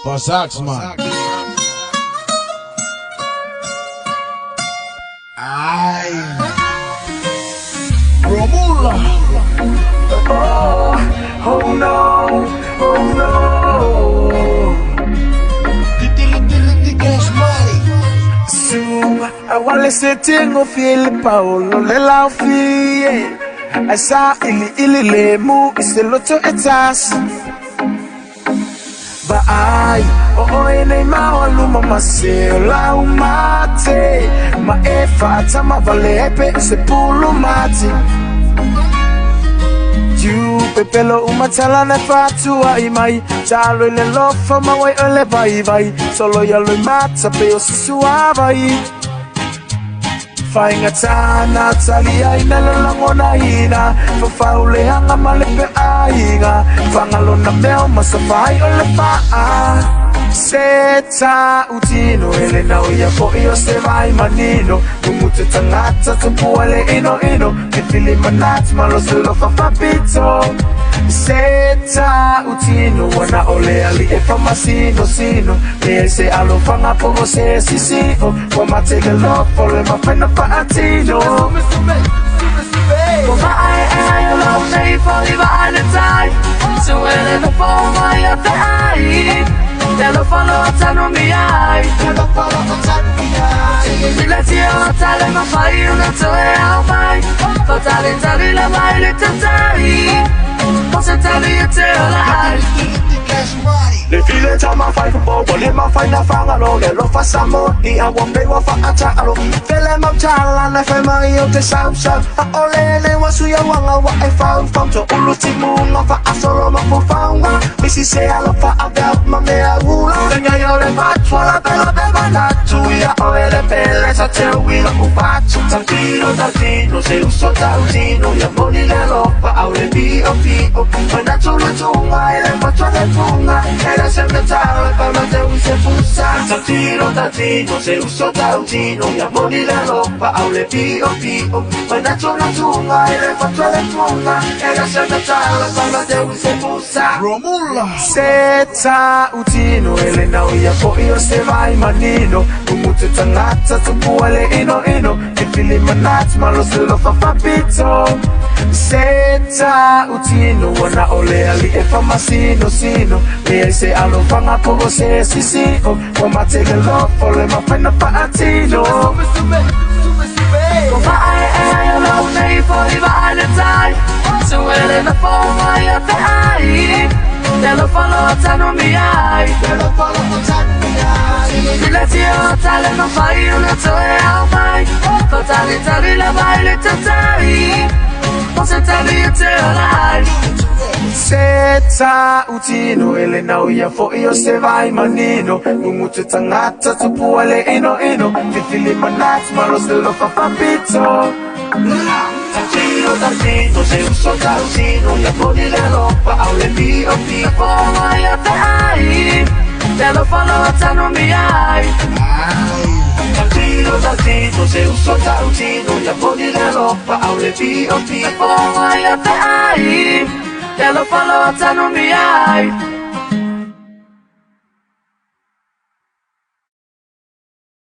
Boss Oxman. Ay. Romula. Oh, oh no, oh no. Cash money. Sunga, awale setingo fili paolo le lao fie. Asa ili ili lemu iseloto etas. Vaai, o oe nei maua luma ma se o lau mate. Ma e whaatama vale epe o se pulu mati. Tiu pepelo umatala na fatua i mai. Talo ile lofa ma wai ole vai vai. Solo ya lui mata pe o susua vai. Faingatana tali ai na le langona ina. Fafaule anga malepe aiga. Fangalona meo masafai o le faa. Se ta utino ele na uia fo i o se vai manino. Mumute tangata tupua le ino ino. Fifili manat malo se lofa fapito. Se ta utino wana ole ali e fa masino sino. Me se alo fanga po o se sisi o. Wa mate le lofo le mafena fa atino. Ko ai ai o lau nei fo i va le tai. Suele no fo mai a te ai. Te lo falo tanu mi ai. Te lo falo tanu mi ai. Le tio tale ma fai una toe au mai. Fa tale tale la mai le te tai. Posa tale e te olai. Cash money. Le file ta ma fai fo bo le ma fai na fanga lo le lo fa samo ni a wa pe wa fa ata alo fele ma chala na fe ma yo te sam sam a ole le wa su ya wa nga wa e fa fa to ulu ti mu nga fa a solo ma fo fa nga mi si se alo fa a be ma me a ula le nga yo le fa twa la pe la pe ma na tu ya o le pe le sa te wi lo u fa tu ta ti no ta ti no se u so ta u ti no ya mo ni le lo fa a le bi o fi o ma na tu na tu nga ele fa tu le tu nga Era sempre tale per ma te u se fusa Tatino, tatino, se uso tautino Ya moni le lopa au le pio pio Ma na tu na tunga, ele fatto le tunga Era sempre tale per ma te u se fusa Romula. Se ta utino ele na uia fo i o se vai manino. Mumute tangata tupua le ino ino. Fifili manat malo se lofa fapito. Se ta utino wana ole ali e fa masino sino. Me se alo fanga po o se sisi o. Wa mate le lofo le mafena fa atino. Ko ai ai o lau nei fo i va le tai. Suele no fo mai a te ai. Te lo falo tanu mi ai. Te lo falo tanu mi ai. Le tio tale ma fai una toe au mai. Fa tale tale la mai le te tai. Posa tale e te olai. Se ta utino ele na uia fo i o se vai manino. Mumute tangata tupua le ino ino. Fifili manat malo se lo fa fapito. Tatino, tatino, se uso tautino Ya moni le lopa au le pio pio Fo mai a te ai. Te lo falo tanu mi ai. Tatino, tatino, se uso tautino Ya moni le lopa au le pio pio Fo mai a te ai. Te lo falo tanu mi ai.